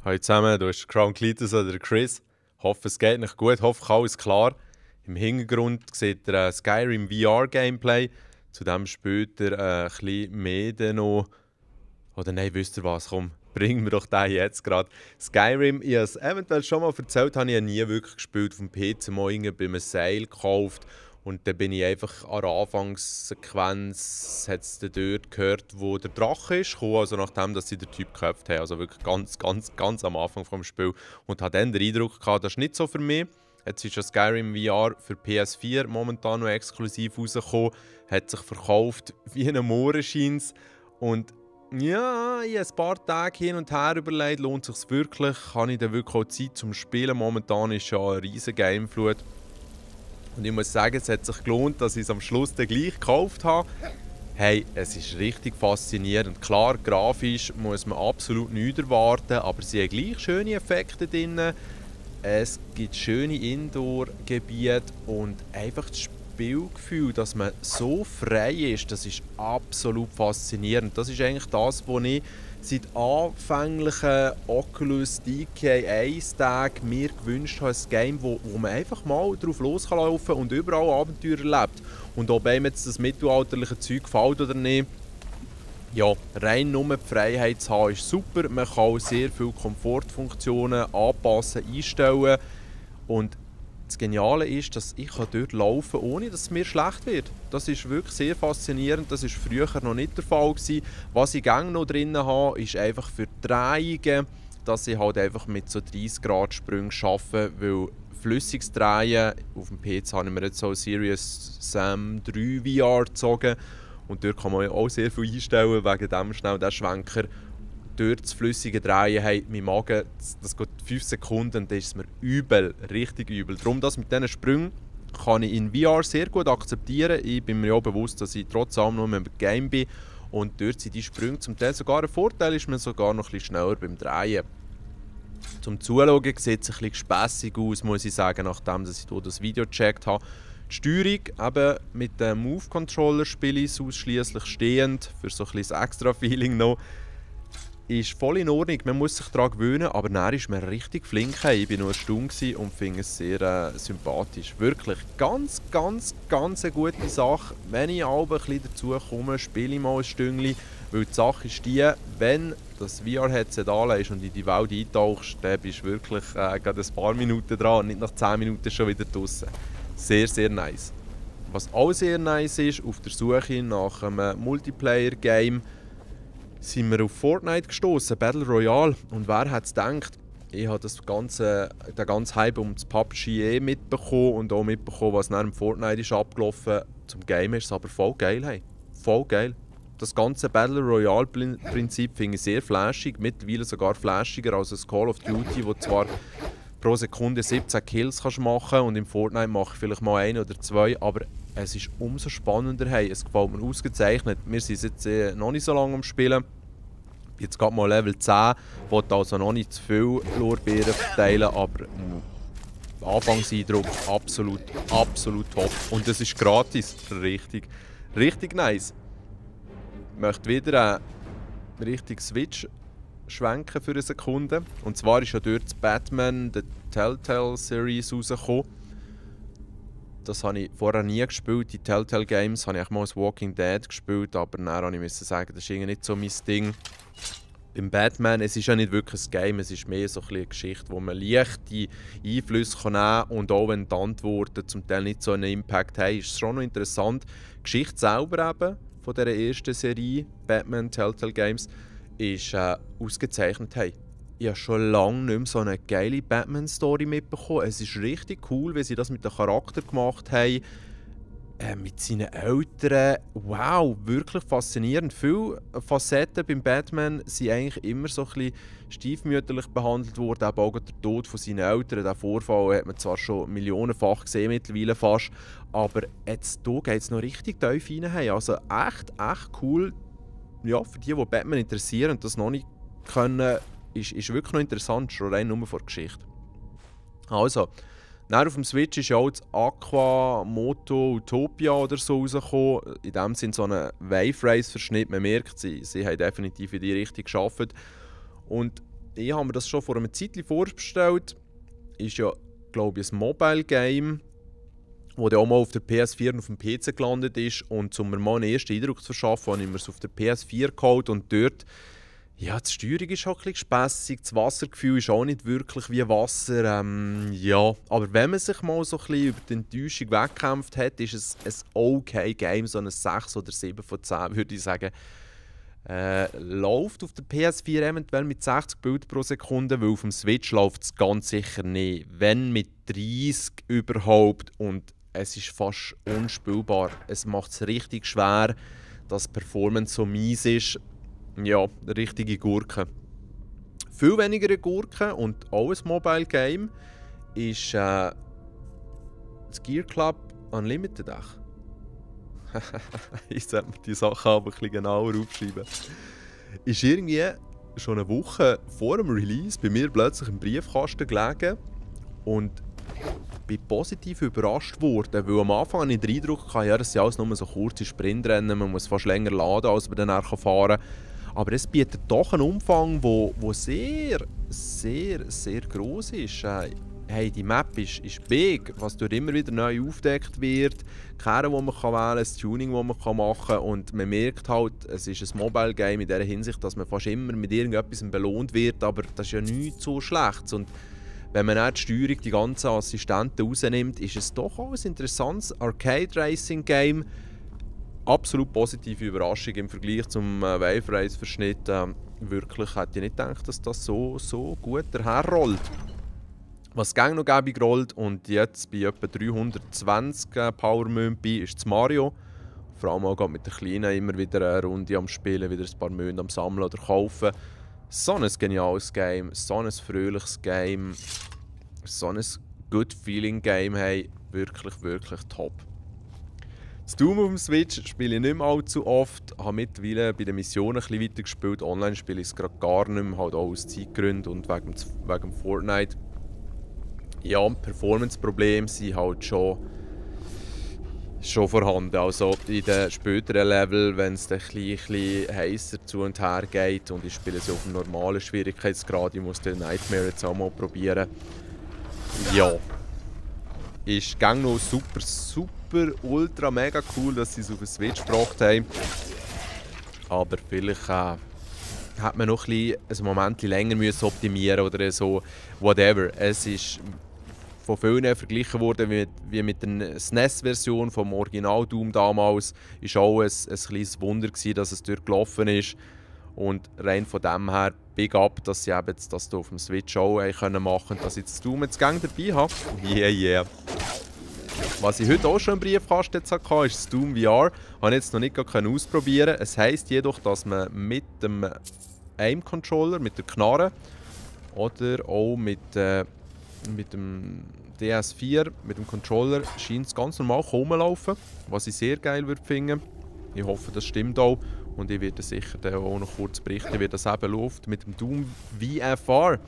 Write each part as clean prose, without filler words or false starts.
Hallo zusammen, du bist Crown Cletus oder Chris. Hoffe, es geht nicht gut, hoffe, alles klar. Im Hintergrund seht ihr ein Skyrim VR-Gameplay. Zu dem später ein bisschen mehr dann noch. Oder nein, wisst ihr was? Komm, bringen wir doch den jetzt gerade. Skyrim, ich habe es eventuell schon mal erzählt, habe ich ja nie wirklich gespielt. Auf dem PC mal irgendwie bei einem Sale gekauft. Und dann bin ich einfach an der Anfangssequenz, hat es dort gehört, wo der Drache ist, gekommen, also nachdem dass sie den Typ geköpft haben. Also wirklich ganz am Anfang des Spiels. Und habe dann den Eindruck gehabt, das ist nicht so für mich. Jetzt ist ja Skyrim VR für PS4 momentan noch exklusiv rausgekommen. Hat sich verkauft wie ein Mohrenscheins. Und ja, ich habe ein paar Tage hin und her überlegt, lohnt es sich wirklich? Habe ich dann wirklich auch Zeit zum Spielen? Momentan ist ja eine riesige Gameflut. Und ich muss sagen, es hat sich gelohnt, dass ich es am Schluss dann gleich gekauft habe. Hey, es ist richtig faszinierend. Klar, grafisch muss man absolut nichts erwarten, aber sie haben gleich schöne Effekte drin. Es gibt schöne Indoor-Gebiete und einfach das Spielgefühl, dass man so frei ist, das ist absolut faszinierend. Das ist eigentlich das, was ich seit anfänglichen Oculus DK1-Tagen mir gewünscht habe. Ein Game, wo man einfach mal drauf loslaufen kann und überall Abenteuer erlebt. Und ob einem jetzt das mittelalterliche Zeug gefällt oder nicht, ja, rein nur die Freiheit zu haben ist super. Man kann sehr viele Komfortfunktionen anpassen, einstellen. Und das Geniale ist, dass ich dort laufen kann, ohne dass es mir schlecht wird. Das ist wirklich sehr faszinierend. Das war früher noch nicht der Fall gewesen. Was ich gerne noch drin habe, ist einfach für die Drehungen, dass ich halt einfach mit so 30 Grad Sprüngen arbeite, weil flüssiges Drehen, auf dem PC habe ich mir jetzt so Serious Sam 3 VR gezogen und dort kann man ja auch sehr viel einstellen, wegen dem schnell der Schwenker. Durch das flüssige Drehen hat mein Magen, das geht 5 Sekunden und dann ist es mir übel, richtig übel. Darum, das mit diesen Sprüngen kann ich in VR sehr gut akzeptieren. Ich bin mir auch bewusst, dass ich trotz allem nur im Game bin und dort sind die Sprünge zum Teil sogar ein Vorteil, ist man sogar noch ein bisschen schneller beim Drehen. Zum Zuschauen sieht es ein bisschen gespässig aus, muss ich sagen, nachdem ich hier das Video gecheckt habe. Die Steuerung, eben mit dem Move-Controller spiele ich es ausschliesslich stehend, für so ein bisschen das Extra-Feeling noch. Ist voll in Ordnung, man muss sich daran gewöhnen, aber dann ist man richtig flink. Ich war nur eine Stunde und finde es sehr sympathisch. Wirklich ganz eine gute Sache. Wenn ich aber ein bisschen dazu komme, spiele ich mal ein Stündchen, weil die Sache ist die, wenn das VR-Headset anlegst und in die Welt eintauchst, dann bist du wirklich gerade ein paar Minuten dran und nicht nach 10 Minuten schon wieder draussen. Sehr nice. Was auch sehr nice ist, auf der Suche nach einem Multiplayer-Game, sind wir auf Fortnite gestoßen, Battle Royale. Und wer hätte es gedacht? Ich habe den ganzen Hype um das PUBG mitbekommen und auch mitbekommen, was nach dem Fortnite ist abgelaufen. Zum Game ist es aber voll geil. Hey. Voll geil. Das ganze Battle Royale-Prinzip finde ich sehr flashig, mittlerweile sogar flashiger als das Call of Duty, wo zwar pro Sekunde 17 Kills kannst machen und im Fortnite mache ich vielleicht mal 1 oder 2, aber es ist umso spannender. Hey, es gefällt mir ausgezeichnet. Wir sind jetzt noch nicht so lange am Spielen. Jetzt gerade mal Level 10, wollte also noch nicht zu viel Lorbeeren verteilen, aber Anfangseindruck absolut top. Und es ist gratis. Richtig nice. Ich möchte wieder Richtung Switch schwenken für eine Sekunde. Und zwar ist ja dort das Batman, die Telltale Series rausgekommen. Das habe ich vorher nie gespielt. Die Telltale Games habe ich auch mal als Walking Dead gespielt, aber dann musste ich sagen, das ist irgendwie nicht so mein Ding. Beim Batman, es ist ja nicht wirklich ein Game, es ist mehr so eine Geschichte, wo man leichte Einflüsse nehmen kann und auch wenn die Antworten zum Teil nicht so einen Impact haben, ist es schon noch interessant. Die Geschichte selber eben von dieser ersten Serie, Batman Telltale Games, ist ausgezeichnet. Hey, ich habe schon lange nicht mehr so eine geile Batman-Story mitbekommen. Es ist richtig cool, wie sie das mit dem Charakter gemacht haben. Mit seinen Eltern. Wow, wirklich faszinierend. Viele Facetten beim Batman sind eigentlich immer so ein bisschen stiefmütterlich behandelt worden. Eben auch der Tod von seinen Eltern. Den Vorfall hat man zwar schon millionenfach gesehen, mittlerweile fast. Aber jetzt hier geht es noch richtig tief rein. Also echt cool. Ja, für die Batman interessieren und das noch nicht können, ist wirklich noch interessant, schon rein nur vor der Geschichte. Also, dann auf dem Switch ist ja auch das Aqua Moto Utopia oder so rausgekommen. In dem Sinne so ein Wave Race Verschnitt. Man merkt, sie haben definitiv in die Richtung gearbeitet. Und ich habe mir das schon vor einer Zeit vorgestellt. Ist ja, glaube ich, ein Mobile-Game, das dann auch mal auf der PS4 und auf dem PC gelandet ist. Und um mir mal einen ersten Eindruck zu verschaffen, habe ich mir es auf der PS4 geholt. Und dort, ja, die Steuerung ist auch ein bisschen gespässig, das Wassergefühl ist auch nicht wirklich wie Wasser. Ja, aber wenn man sich mal so ein bisschen über die Enttäuschung weggekämpft hat, ist es ein okay Game, so ein 6 oder 7 von 10, würde ich sagen. Läuft auf der PS4 eventuell mit 60 Bilder pro Sekunde, weil auf dem Switch läuft es ganz sicher nicht. Wenn mit 30 überhaupt, und es ist fast unspielbar. Es macht es richtig schwer, dass die Performance so mies ist. Ja, richtige Gurke. Viel weniger Gurke und auch ein Mobile Game ist das Gear Club Unlimited. Ich sollte mir die Sachen aber ein bisschen genauer aufschreiben. Ist irgendwie schon eine Woche vor dem Release bei mir plötzlich im Briefkasten gelegen und bin positiv überrascht worden, weil am Anfang hatte ich den Eindruck, ja, das sind alles nur so kurze Sprintrennen, man muss fast länger laden, als man dann fahren kann. Aber es bietet doch einen Umfang, der sehr, sehr, sehr gross ist. Hey, die Map ist big, was dort immer wieder neu aufgedeckt wird, die Kehren, die man wählen kann, das Tuning, das man machen kann. Und man merkt halt, es ist ein Mobile-Game in der Hinsicht, dass man fast immer mit irgendetwas belohnt wird, aber das ist ja nichts so Schlechtes. Und wenn man auch die Steuerung, die ganzen Assistenten rausnimmt, ist es doch auch ein interessantes Arcade-Racing-Game. Absolut positive Überraschung im Vergleich zum Wave Race-Verschnitt. Wirklich hätte ich nicht gedacht, dass das so gut daherrollt. Was gang noch gäbig rollt und jetzt bei etwa 320 Power-Münzen bei, ist das Mario. Vor allem auch mit den Kleinen immer wieder eine Runde am Spielen, wieder ein paar Münzen am Sammeln oder kaufen. So ein geniales Game, so ein fröhliches Game, so ein Good-Feeling-Game, hey, wirklich, wirklich top. Das Doom auf dem Switch spiele ich nicht mehr allzu oft, habe mittlerweile bei den Missionen ein bisschen weiter gespielt, online spiele ich es gerade gar nicht mehr, halt auch aus Zeitgründen und wegen Fortnite. Ja, Performance-Probleme sind halt schon vorhanden. Also in den späteren Level, wenn es dann ein bisschen heißer zu und her geht und ich spiele es auf einem normalen Schwierigkeitsgrad, ich muss den Nightmare jetzt auch mal probieren. Ja, ist gang noch super, ultra, mega cool, dass sie es auf den Switch gebracht haben. Aber vielleicht hat man noch ein Moment länger müssen optimieren oder so, whatever. Es ist von vielen verglichen worden wie mit der SNES-Version vom Original Doom damals. Es war auch ein kleines Wunder gewesen, dass es dort gelaufen ist. Und rein von dem her, big up, dass sie eben das auf dem Switch auch machen können, dass ich das Doom jetzt gang dabei habe. Yeah. Was ich heute auch schon im Briefkasten hatte, ist das Doom VR. Ich konnte jetzt noch nicht ausprobieren. Es heisst jedoch, dass man mit dem Aim-Controller, mit der Knarre oder auch mit dem DS4, mit dem Controller, scheint es ganz normal rumlaufen, was ich sehr geil würde finden. Ich hoffe, das stimmt auch. Und ich werde sicher dann auch noch kurz berichten, wie das eben läuft mit dem Doom VR.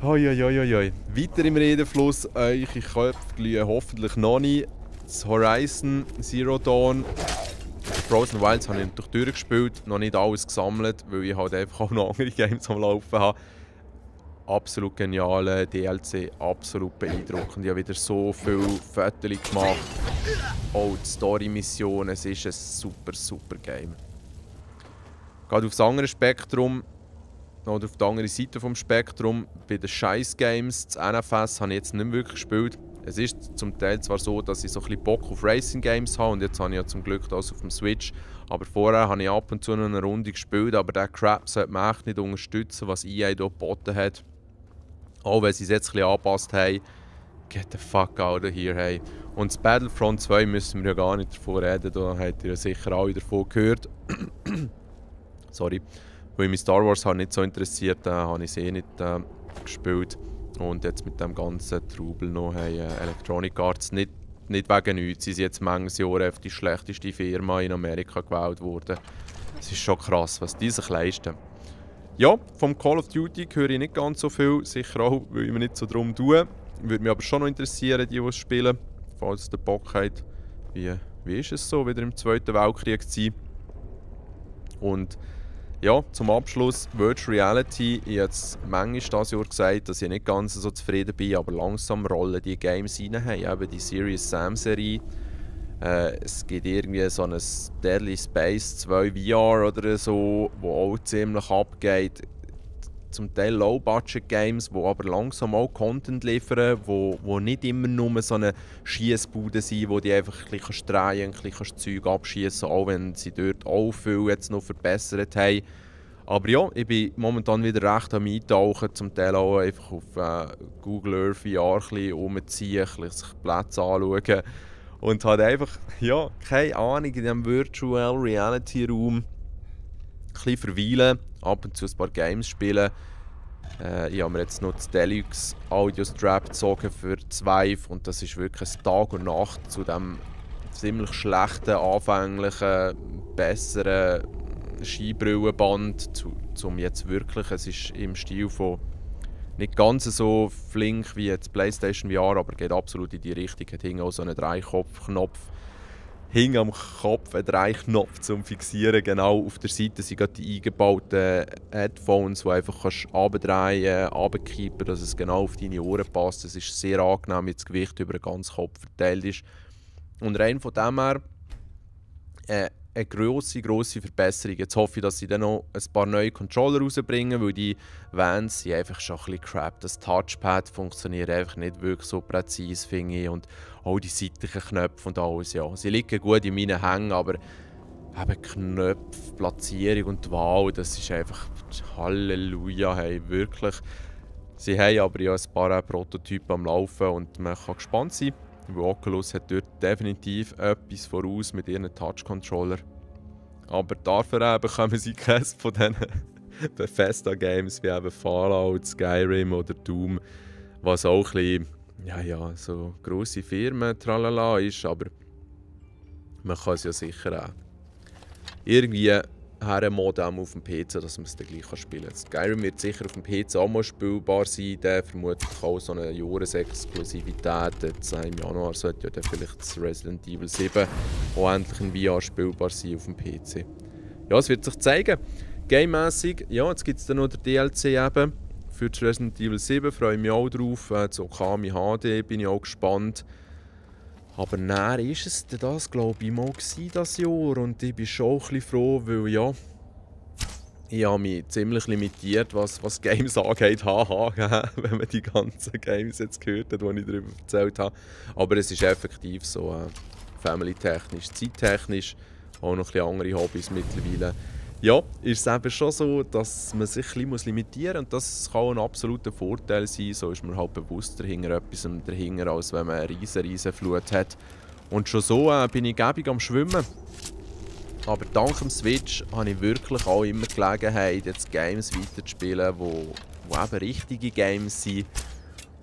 Hoi. Weiter im Redefluss, eure Köpfe glühen hoffentlich noch nicht. Das Horizon Zero Dawn. Frozen Wilds habe ich natürlich durchgespielt, noch nicht alles gesammelt, weil ich halt einfach auch noch andere Games am Laufen habe. Absolut geniale DLC, absolut beeindruckend. Ich habe wieder so viele Fotos gemacht. Auch die Story-Mission, es ist ein super Game. Gerade auf das andere Spektrum, oder auf die andere Seite des Spektrum, bei den Scheiß-Games, das NFS, habe ich jetzt nicht mehr wirklich gespielt. Es ist zum Teil zwar so, dass ich so ein bisschen Bock auf Racing-Games habe und jetzt habe ich ja zum Glück das auf dem Switch. Aber vorher habe ich ab und zu noch eine Runde gespielt, aber der Crap sollte man echt nicht unterstützen, was EA hier geboten hat. Auch wenn sie es jetzt ein bisschen angepasst haben. Get the fuck out of here, hey. Und das Battlefront 2 müssen wir ja gar nicht davon reden, da habt ihr ja sicher alle davon gehört. Sorry. Weil mich Star Wars halt nicht so interessiert, habe ich es nicht gespielt. Und jetzt mit dem ganzen Trubel noch haben Electronic Arts nicht wegen nichts. Sie sind jetzt manches Jahr auf die schlechteste Firma in Amerika gewählt worden. Es ist schon krass, was die sich leisten. Ja, vom Call of Duty höre ich nicht ganz so viel. Sicher auch, weil ich mir nicht so drum tue. Würde mich aber schon noch interessieren, die es spielen. Falls ihr Bock habt. Wie ist es so, wieder im Zweiten Weltkrieg zu sein? Und Ja, zum Abschluss Virtual Reality. Ich habe es manchmal dieses Jahr gesagt, dass ich nicht ganz so zufrieden bin, aber langsam rollen die Games rein. Hey, eben die Serious Sam Serie. Es gibt irgendwie so ein Deadly Space 2 VR oder so, wo auch ziemlich abgeht. Zum Teil Low-Budget-Games, die aber langsam auch Content liefern, wo nicht immer nur so eine Schiessbude sind, wo die einfach ein bisschen drehen, ein bisschen Zeug abschießen, auch wenn sie dort auch viel jetzt noch verbessert haben. Aber ja, ich bin momentan wieder recht am Eintauchen, zum Teil auch einfach auf Google Earth VR ein bisschen rumziehen, ein bisschen sich Plätze anschauen und halt einfach, ja, keine Ahnung, in diesem Virtual Reality Raum ein bisschen verweilen, ab und zu ein paar Games spielen. Ich habe mir jetzt noch das Deluxe Audio Strap gezogen für das Vive und das ist wirklich Tag und Nacht zu dem ziemlich schlechten, anfänglichen, besseren Skibrillenband, zum jetzt wirklich, es ist im Stil von nicht ganz so flink wie jetzt PlayStation VR, aber geht absolut in die Richtung, hat hinten auch so einen Dreikopfknopf. Hinten am Kopf ein Dreiknopf zum Fixieren. Genau auf der Seite sind gerade die eingebauten Headphones, die einfach abdrehen, runterkippen, dass es genau auf deine Ohren passt. Es ist sehr angenehm, wenn das Gewicht über den ganzen Kopf verteilt ist. Und rein von dem her eine grosse Verbesserung. Jetzt hoffe ich, dass sie dann noch ein paar neue Controller rausbringen, weil die Vans sind einfach schon ein bisschen crap. Das Touchpad funktioniert einfach nicht wirklich so präzise, finde ich. Und auch die seitlichen Knöpfe und alles, ja. Sie liegen gut in meinen Hängen, aber eben Knöpfe, Platzierung und die Wahl, das ist einfach Halleluja, hey, wirklich. Sie haben aber ja ein paar Prototypen am Laufen und man kann gespannt sein. Weil Oculus hat dort definitiv etwas voraus mit ihren Touch-Controller. Aber dafür bekommen sie keines von diesen Bethesda-Games wie eben Fallout, Skyrim oder Doom, was auch ein bisschen, so grosse Firmen tralala ist, aber man kann es ja sicher auch irgendwie hermoden auf dem PC, dass man es dann gleich spielen kann. Skyrim wird sicher auf dem PC auch mal spielbar sein, der vermutlich auch so eine Jahresexklusivität. Jetzt im Januar sollte ja dann vielleicht das Resident Evil 7 auch endlich in VR spielbar sein auf dem PC. Ja, es wird sich zeigen. Game-mässig, ja, jetzt gibt es dann noch den DLC eben für das Resident Evil 7, freue ich mich auch drauf. Das Okami HD bin ich auch gespannt. Aber näher ist es das, glaube ich, mal dieses Jahr. Und ich bin schon ein bisschen froh, weil ja, ich habe mich ziemlich limitiert, was Games angeht, wenn man die ganzen Games jetzt gehört hat, die ich darüber erzählt habe. Aber es ist effektiv so family-technisch, zeittechnisch, auch noch ein bisschen andere Hobbys mittlerweile. Ja, ist es eben schon so, dass man sich ein bisschen limitieren muss und das kann ein absoluter Vorteil sein. So ist man halt bewusster hinter etwas dahinter, als wenn man eine riesen Flut hat. Und schon so bin ich gäbig am Schwimmen. Aber dank dem Switch habe ich wirklich auch immer die Gelegenheit, jetzt Games weiterzuspielen, die eben richtige Games sind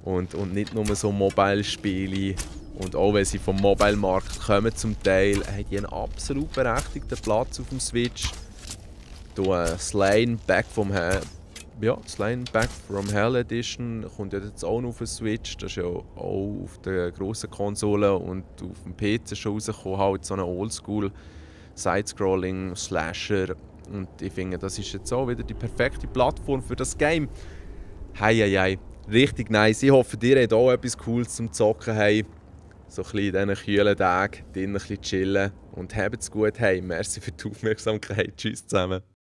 und nicht nur so Mobile-Spiele. Und auch wenn sie vom Mobile-Markt kommen zum Teil, haben die einen absolut berechtigten Platz auf dem Switch. Slain Back from Hell kommt ja jetzt auch noch auf den Switch. Das ist ja auch auf der grossen Konsole und auf dem PC schon rausgekommen, halt so eine Oldschool Side-Scrolling Slasher. Und ich finde, das ist jetzt auch wieder die perfekte Plattform für das Game. Hei, richtig nice. Ich hoffe, ihr habt auch etwas Cooles zum Zocken. Hey. So ein bisschen in diesen kühlen Tagen, drinnen ein bisschen chillen und habt's gut. Hey, merci für die Aufmerksamkeit. Tschüss zusammen.